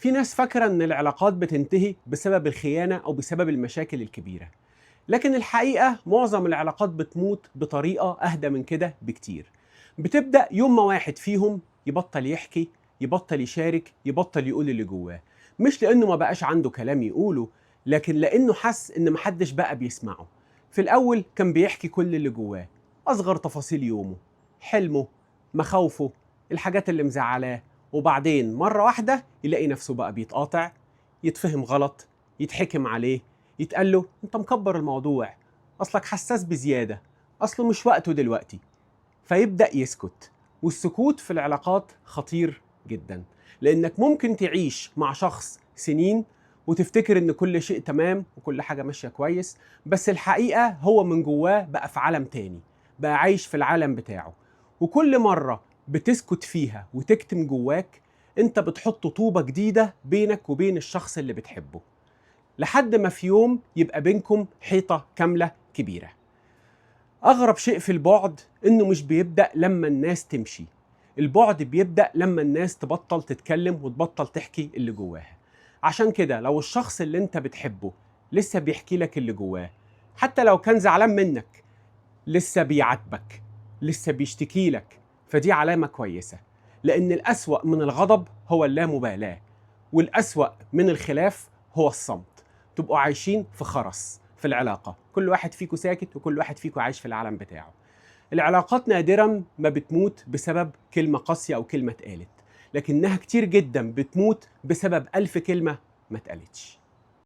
في ناس فاكرة إن العلاقات بتنتهي بسبب الخيانة أو بسبب المشاكل الكبيرة، لكن الحقيقة معظم العلاقات بتموت بطريقة أهدى من كده بكتير. بتبدأ يوم ما واحد فيهم يبطل يحكي، يبطل يشارك، يبطل يقول اللي جواه، مش لأنه ما بقاش عنده كلام يقوله، لكن لأنه حس إن محدش بقى بيسمعه. في الأول كان بيحكي كل اللي جواه، أصغر تفاصيل يومه، حلمه، مخاوفه، الحاجات اللي مزعلاه، وبعدين مرة واحدة يلاقي نفسه بقى بيتقاطع، يتفهم غلط، يتحكم عليه، يتقال له انت مكبر الموضوع، اصلك حساس بزيادة، اصله مش وقته دلوقتي، فيبدأ يسكت. والسكوت في العلاقات خطير جدا، لانك ممكن تعيش مع شخص سنين وتفتكر ان كل شيء تمام وكل حاجة ماشية كويس، بس الحقيقة هو من جواه بقى في عالم تاني، بقى عايش في العالم بتاعه. وكل مرة بتسكت فيها وتكتم جواك، انت بتحط طوبة جديدة بينك وبين الشخص اللي بتحبه، لحد ما في يوم يبقى بينكم حيطة كاملة كبيرة. أغرب شيء في البعد إنه مش بيبدأ لما الناس تمشي، البعد بيبدأ لما الناس تبطل تتكلم وتبطل تحكي اللي جواها. عشان كده لو الشخص اللي انت بتحبه لسه بيحكي لك اللي جواه، حتى لو كان زعلان منك، لسه بيعاتبك، لسه بيشتكي لك، فدي علامة كويسة. لأن الأسوأ من الغضب هو اللامبالاة، والأسوأ من الخلاف هو الصمت. تبقوا عايشين في خرس في العلاقة، كل واحد فيكم ساكت وكل واحد فيكم عايش في العالم بتاعه. العلاقات نادرا ما بتموت بسبب كلمة قاسية أو كلمة اتقالت، لكنها كتير جدا بتموت بسبب 1000 كلمة ما اتقالتش.